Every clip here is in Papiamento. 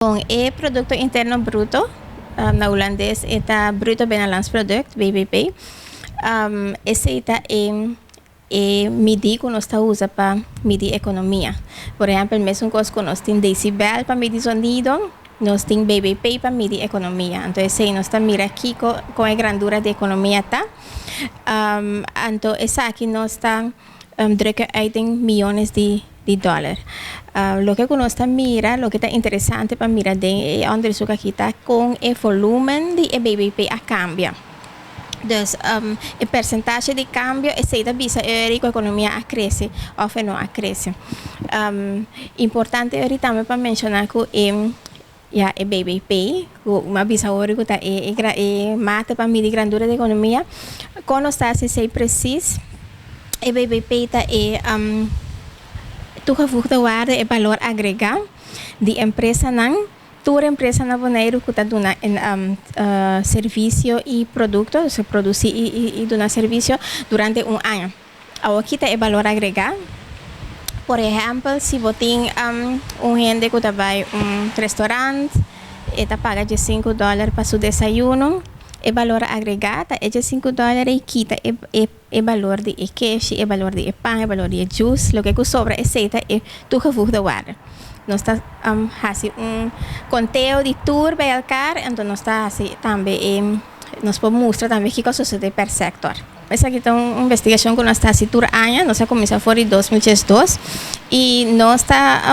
Bon, e Produkto Interno Bruto, na hulandes e ta Bruto Binnenlands Product, BBP, esei ta e e midí ku nos ta usa pa midi ekonomia. Por ehèmpel, mesun kos ku nos tin desibel pa midi zonido, nos tin BBP pa midi ekonomia. Anto esei nos ta mira kiko kon e grandura di ekonomia ta. Anto esaki nos ta drukke uit den miyones di di dòler. Loke ku nos ta mira, loke ta interesante pa mira den e onderzoek aki ta kon e volumen di e BBP a kambia. Dus e persentashe di kambio esei ta bisa eri ku ekonomia a krese òf e no a krese. Importante eri tambe pa menshoná ku e ya e BBP ku mi a bisa awor ku ta e e mate pa midi grandura di ekonomia, kon nos ta hasi esei presis? E BBP ta e toegevoegde waarde, e balor agregá di empresanan, tur empresa na Boneiru ku ta duna servisio i produkto, dus produsí i duna servisio durante un aña. Awoki ta e balor agregá. Por ehèmpel, si bo tin un hende ku ta bai un restorant, e ta paga diesinku dòler pa su desayuno, e balor agregá ta e diesinku dòler ei kita e E balor di e keshi, e balor di e pan, e balor di e juice, loke ku sobra esei ta e toegevoegde waarde. Nos ta hasi un konteo di tur bij elkaar, anto nos ta hasi tambe e, nos por mustra tambe kiko a sosode per sektor. Esaki ta un investigashon ku nos ta hasi tur aña, nos a kuminsá for di 2002 i nos ta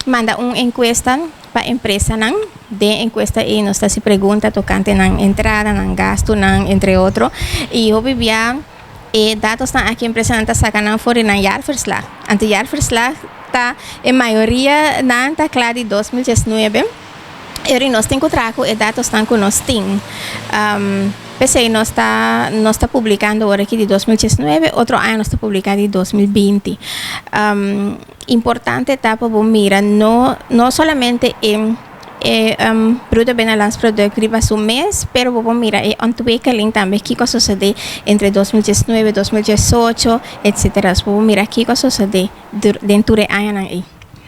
manda un enkuesta Pa empresanan, den enkuesta ei nos ta hasi pregunta tokante nan entrada, nan gastunan, entre otro. I hopi bia e datosnan aki empresanan ta saka nan for di nan jaarverslag. Anto jaarverslag ta e mayoria nan ta kla di 2019. Eri nos tin ku traha ku e datosnan ku nos tin. P'esei nos ta nos ta publikando ora aki di 2019, otro aña nos ta publiká di 2020. Importante ta pa bo mira no no solamente e e Bruto Binnenlands Product riba su mes, pero bo por mira e ontwikkeling tambe kiko a sosode entre 2019, 2018, etcetera. Bo por mira kiko a sosode den tur e añanan ei.